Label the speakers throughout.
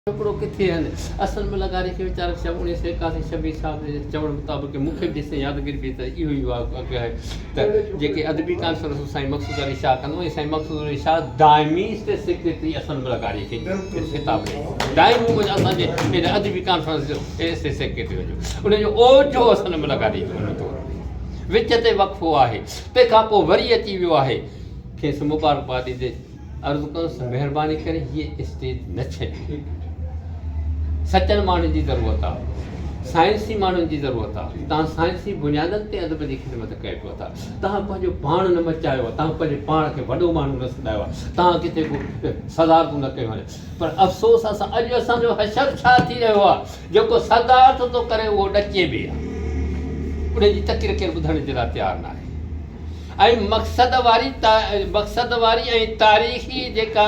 Speaker 1: ٽڪڙو ڪٿي آهن؟ اصل ۾ لغاري کي ويچاري صاحب اڻيهه سئو ايڪاسي شبير صاحب جي چوڻ مطابق مون کي به جيستائين يادگيري پئي ته اهو ئي واقعو آهي ته جيڪي ادبي ڪانفرنسون سائين مقصود علي شاهه ڪندو ۽ سائين مقصود علي شاهه دائمي اسٽيج سيڪريٽري اصل ۾ لغاري کي خطاب ڏئي دائمي اسان جي ان ادبي ڪانفرنس جو اسٽيج سيڪريٽري هجو ان جو اوج هو اصل ۾ لغاري جو ان دور ۾ وچ تي وقفو آهي تنهن کان پوء وري اچي ويو آهي کيس مبارڪباد ڏيندي عرض ڪندس مهرباني ڪري هيء اسٽيج نه ڇڏيو. سچن ماڻهن جي ضرورت آ. سائنسي ماڻهن جي ضرورت آ. توهان سائنسي بنيادن تي ادب جي خدمت ڪيو پيو ٿا. توهان پنهنجو پاڻ نه مچايو آ. توهان پنهنجي پاڻ کي وڏو ماڻهو نه سڏايو آ. توهان ڪٿي ڪو صدارتون نه ڪيون آهن. پر افسوس اسان اڄ اسان جو حشر ڇا ٿي رهيو آ. جيڪو صدارت ٿو ڪري اهو ڏچي به آ. ان جي تقرير ڪير ٻڌڻ جي لاء تيار ناهي. ۽ مقصد واري مقصد واري ۽ تاريخي جيڪا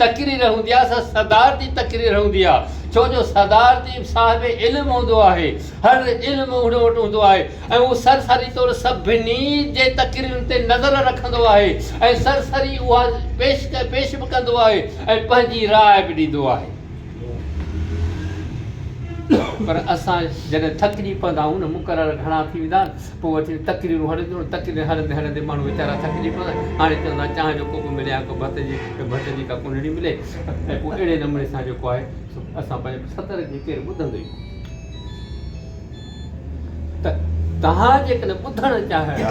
Speaker 1: تقرير هوندي آهي سا صدارتي تقرير هوندي آهي ڇو جو صدارتي صاحب علم هوندو آهي هر علم هن وٽ هوندو آهي ۽ هو سرسري طور سڀني جي تقريرن تي نظر رکندو آهي ۽ سرسري اها پيش پيش به ڪندو آهي ۽ پنهنجي راء به ڏيندو آهي. پر اسان جڏهن ٿڪجي پوندا آهيون نه مقرر گهڻا ٿي ويندا آهن پوء وٺي تقريرون هلنديون آهن تقرير هلندي هلندي ماڻهو ويچارا ٿڪجي پوندا آهن هاڻي چوندا چانهه جو ڪوپ ملي يا ڪو ڀت جي ڀت جي ڪا ڪنڊڙي ملي ۽ پوء اهڙي نموني سان جيڪو آهي سو اسان پنهنجي ستر جي ڪير ٻڌندو ئي ڪونه ته توهان جيڪڏهن ٻڌڻ چاهيو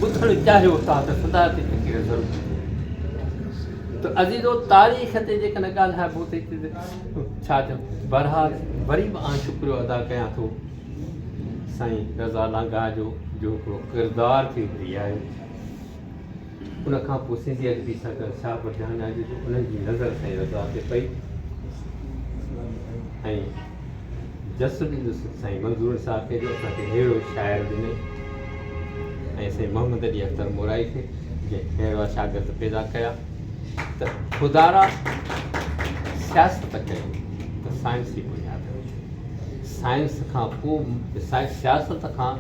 Speaker 1: ٻڌڻ چاهيو ٿا ته صدارتي تقرير ضرور ٻڌو ته عزيزو تاريخ تي جيڪڏهن ڳالهائبو ته هتي ڇا چئون بهرحال وري به آئون شڪريو ادا ڪيان ٿو سائين رضا لانگاهه جو جو هڪڙو ڪردار ٿي اڀري آيو ان کان پوء سنڌي ادبي سنگت شاهه برجانا جو انهن جي نظر سائين رضا تي پئي ۽ جس ڏيندس سائين منظور صاحب کي جو اسان کي اهڙو شاعر ڏني ۽ سائين محمد علي اختر مورائي کي جنهن اهڙا شاگرد پيدا ڪيا ته خدارا سياست ڪيو ته سائنسي بنياد سائنس کان ڪو سياست کان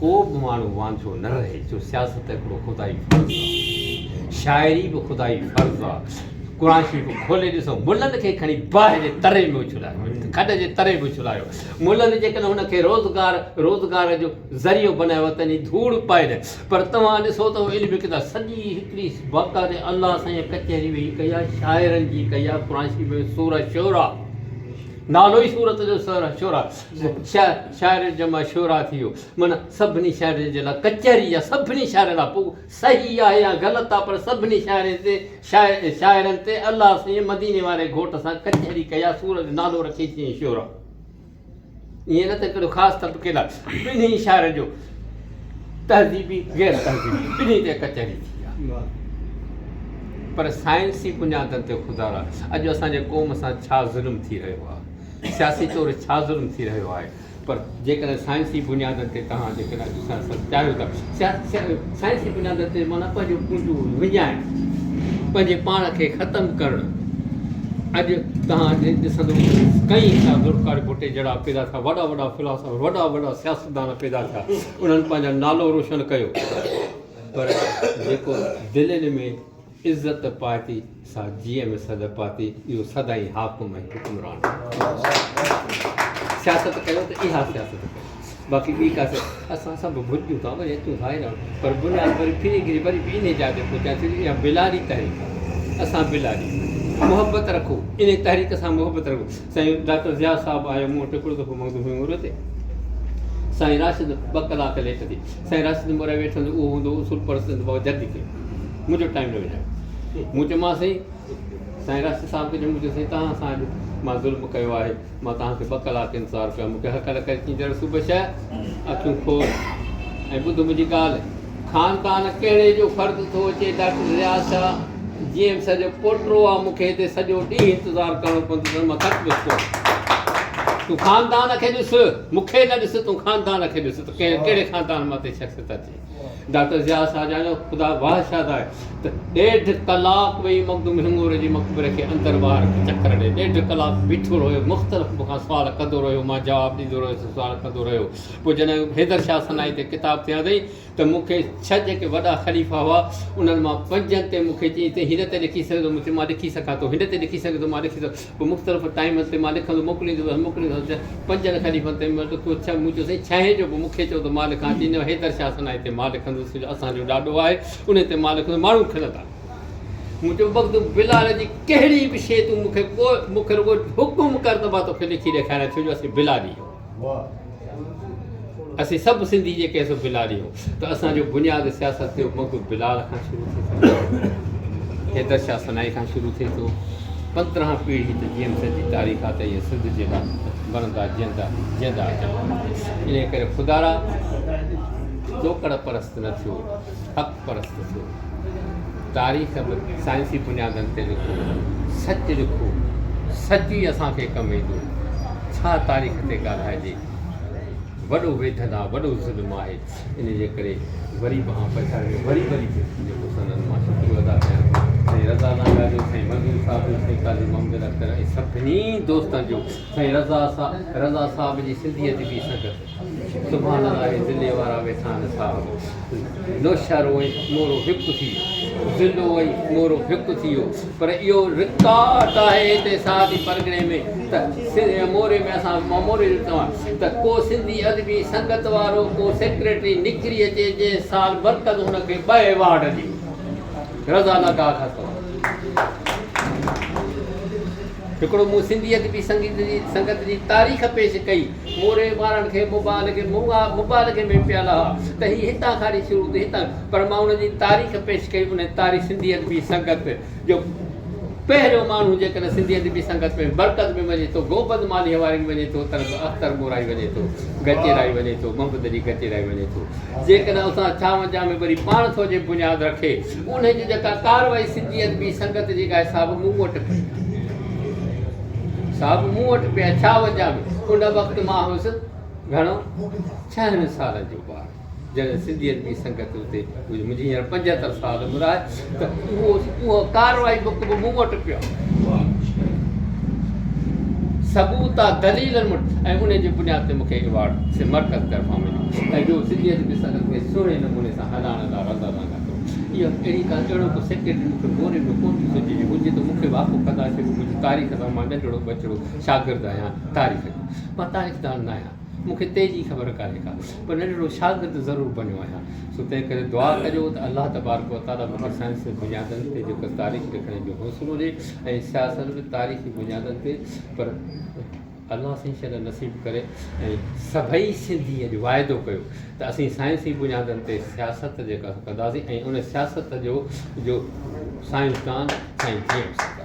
Speaker 1: ڪو به ماڻهو وانجهو نه رهي جو سياست هڪڙو خدائي فرض آهي شاعري به خدائي فرض آهي قرآن شريف کولي ڏسو ملن کي کڻي باهه جي تري ۾ اڇلايو کڏ جي تري ۾ اڇلايو ملن جيڪڏهن هن کي روزگار روزگار جو ذريعو بنايو ته ڌوڙ پائي ڏي پر توهان ڏسو ته علم ڪتاب سڄي هڪڙي باقاعدي الله سائين ڪچهري ويهي ڪئي آهي شاعرن جي ڪئي آهي قرآن شريف ۾ سورة شعراء نالو ئي سورت جو سورة شعراء شاعر جمع شعراء ٿي ويو معنيٰ سڀني شاعرن جي لاء ڪچهري آهي سڀني شاعرن لاء پوء صحيح آهي يا غلط آهي پر سڀني شاعرن تي شاعرن تي الله سائين مديني واري گهوٽ سان ڪچهري ڪئي آهي سورت جو نالو رکي چيائين شعراء ائين نه ته هڪڙو خاص طبقي لاء ٻنهي شاعرن جو تهذيبي غير تهذيبي ٻنهي تي ڪچهري ٿي آهي پر سائنسي بنيادن تي خدارا اڄ اسان جي قوم سان ڇا ظلم ٿي رهيو آهي سياسي طور ڇا ظلم ٿي رهيو آهي پر جيڪڏهن سائنسي بنيادن تي توهان جيڪڏهن اڄ سياست چاهيو ٿا سائنسي بنيادن تي معنيٰ پنهنجو پونجو وڃائڻ پنهنجي پاڻ کي ختم ڪرڻ اڄ توهان ڏسندو ڪئين شاهه ذوالفقار ڀٽي جهڙا پيدا ٿيا وڏا وڏا فلاسافر وڏا وڏا سياستدان پيدا ٿيا انهن پنهنجو نالو روشن ڪيو پر جيڪو دلين ۾ عزت پاتي سا جيء ۾ سڏ پاتي اهو سدائين حاڪم ۽ حڪمران سياست ڪيو ته اها سياست ڪيو باقي ٻي ڪا اسان سڀ ڀلجون ٿا وري اچون ٿا هيڏانهن پر بنياد وري ڦري گهري وري به انهي جاء تي پهچائي ڇڏيو اها بلاري تحريڪ آهي اسان بلاري محبت رکو انهي تحريڪ سان محبت رکو سائين ڊاڪٽر ضياء صاحب آيو مون وٽ هڪڙو دفعو مخدوم هنڱورو تي سائين راشد ٻه ڪلاڪ ليٽ ٿي سائين راشد مورائي ويٺو هوندو اهو هوندو اصول پرست هوندو بابا جلدي ڪيو منهنجو ٽائيم نه وڃايو مون چيومانس سائين سائين راشد صاحب کي چيو مون چيو سائين توهان سان اڄ مان ظلم ڪيو آهي مان توهان کي ٻه ڪلاڪ انتظار ڪيو مون کي هڪل ڪري چيائين ذرا صبح شهه اکيون کول ۽ ٻڌ منهنجي ڳالهه خاندان ڪهڙي جو فرد ٿو اچي ڊاڪٽر ضياء شاهه جي ايم سيد جو پوٽو آ مون کي هتي سڄو ڏينهن انتظار ڪرڻو پوندو ته مان ٿڪبس ڪونه تون خاندان کي ڏس مون کي نه ڏس تون خاندان کي ڏس ته ڪهڙي خاندان مان تي شخصيت اچي ڊاڪٽر ضياء صاحب جا خدا واهه شاهد آهي ته ڏيڍ ڪلاڪ ويهي مخدوم هنڱوري جي مقبري کي اندر ٻاهر چڪر ڏئي ڏيڍ ڪلاڪ بيٺو رهيو مختلف مون کان سوال ڪندو رهيو مان جواب ڏيندو رهيس سوال ڪندو رهيو پوء جڏهن حيدر شاهه سنائي تي ڪتاب ٿي آندائين ته مون کي ڇهه جيڪي وڏا خليفا هئا انهن مان پنجن تي مون کي چيائين ته هن تي لکي سگهندو مون چيو مان لکي سگهان ٿو هن تي لکي سگهندو مان لکي سگهان پوء مختلف ٽائيمن تي مان لکندو موڪليندو هئس موڪليندو هئس پنجن خليفن تي مون لکيو ڇهه مون چيو سائين ڇهين جو به مون کي چئو ته مان لکان چيائين نه حيدر شاهه سنائي تي مان لکندس جو اسان جو ڏاڏو آهي ان تي مان لکندس ماڻهو کلندا مون چيو مخدوم بلال جي ڪهڙي به شيء تون مون کي ڪو مون کي رڳو حڪم ڪر ته مان توکي لکي ڏيکاريان ڇو جو اسين بلالي آهيون اسين سڀ سنڌي جيڪي سو بلالي آهيون ته اسان جو بنياد سياست جو مخدوم بلال کان شروع ٿئي ٿو حيدر شاهه سنائي کان شروع ٿئي ٿو 15 پيڙهي ته جي ايم سيد جي تاريخ آ ته اهي سنڌ جي لاء مرندا جيئندا جيئندا اچن انهي ڪري خدارا چوڪڙ پرست نه ٿيو حق پرست ٿيو. تاريخ به سائنسي بنيادن تي لکو، سچ لکو، سچ ئي اسان کي ڪم ايندو. ڇا تاريخ تي ڳالهائجي؟ وڏو ويڌن آ، وڏو ظلم آهي. ان جي ڪري وري به آئون پڇاڙي ۾ وري وري به جيڪو سندن مان شڪريو ادا ڪيان ٿو سائين رضا لانگاهه جو، سائين منظور صاحب جو، سائين قاضي محمد اختر ۽ سڀني دوستن جو، سائين رضا رضا صاحب جي سنڌي ادبي سنگت. سبحان الله هي ضلعي وارا ويٺا آهن صاحب نوشهرو ۽ مورو هڪ ٿي ويو ضلعو ۽ مورو هڪ ٿي ويو پر اهو رڪارڊ آهي هتي ساهتي پرڳڻي ۾ ته موري ۾ اسان مان موري جو چوان ته ڪو سنڌي ادبي سنگت وارو ڪو سيڪريٽري نڪري اچي جنهن سال مرڪز هن کي ٻه ايوارڊ ڏي رضا لگا کان سواء هڪڙو مون سنڌي ادبي سنگيت جي سنگت جي تاريخ پيش ڪئي. موري وارن کي مبالغي مبالغي ۾ پيل ها ته هي هتان کان ڏئي شروع ته هتان پر مان ان جي تاريخ پيش ڪئي ان تاريخ سنڌي ادبي سنگت جو پهريون ماڻهو جيڪڏهن سنڌي ادبي سنگت ۾ برڪت ۾ وڃي ٿو گوبند مالهيء واري ۾ وڃي ٿو تڏهن به اختر مورائي وڃي ٿو گچيرائي وڃي ٿو محمد علي گچيرائي وڃي ٿو جيڪڏهن اسان ڇاونجاهه ۾ وري پاڻ ٿو جي بنياد رکي انهي جي جيڪا ڪارروائي سنڌي ادبي سنگت جي آهي سا به مون وٽ پئي آهي. سا به مون وٽ پئي آهي. ڇاونجاهه ۾ ان وقت مان هوس گهڻو ڇهن سالن جو ٻار جڏهن سنڌي ادبي سنگت اتي هئي. منهنجي هينئر 75 سال عمر آهي ته اهو اهو ڪارروائي بڪ به مون وٽ پيو آهي. ثبوت آ دليلن مٽ ۽ انهي جي بنياد تي مون کي ايوارڊ سي مرڪز طرفان مليو ۽ ٻيو سنڌي ادبي سنگت کي سهڻي نموني سان هلائڻ لاء رضا لانگاهه ڪيو. اهو اهڙي ڪا اهڙو ڪو سيڪريٽري مون کي موري ۾ ڪونه ٿو سجهي جي هجي ته مون کي واقف ڪندا ڇو جو منهنجي تاريخ سان مان ننڍڙو ٻچڙو شاگرد آهيان تاريخ جو مان تاريخدان نه آهيان مون کي تنهن جي خبر ڪانهي ڪا پر ننڍڙو شاگرد ضرور بنيو آهيان سو تنهن ڪري دعا ڪجو ته الله تبارڪ وتعاليٰ مون کي سائنس جي بنيادن تي جيڪو تاريخ لکڻ جو حوصلو ڏي ۽ سياست به تاريخي بنيادن تي پر الله سائين شل نصيب ڪري ۽ سڀئي سنڌي اڄ واعدو ڪيو ته اسين سائنسي بنيادن تي سياست جيڪا ڪنداسين ۽ ان سياست جو جو سائنسدان سائين جي ايم سيد.